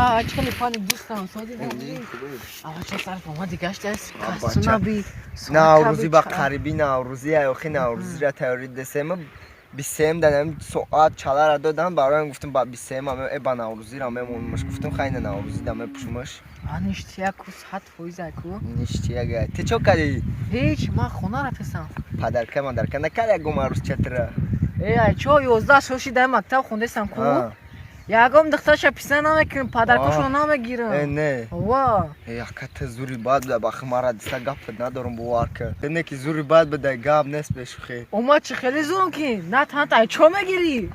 А, чӣ хеле пани дӯстам, соди ава ча сарф омади гаштааст, касунаби. Наврӯзӣ ба қариби наврӯзӣ, охи наврӯзиро тайёрӣ десем. 23 данам соат чалара додам бароям, гуфтам, ба 23 э ба наврӯзиро мемонмаш. Гуфтам, хайна, наврӯзӣ да мепӯшумаш. Ништяк у, 100% ку. Ништяк. Ты чо кардӣ? Ҳеҷ, ман хона рафтесам. Подарка мадарка накард ягон арӯсчатра? Э, ай чо, 11 сол шида мактаб хондесам ку, ягон духтарша писа намекунам, подаркошро намегирам. Э, не. Ва. Э, ака, ты зури бад буда, бахи мара диса гапат надорам, бовар кар. Не ки зури бад буда, гап нест, бешухӣ. Омад, чӣ хеле зурм ки на танта, ай чо мегирӣ?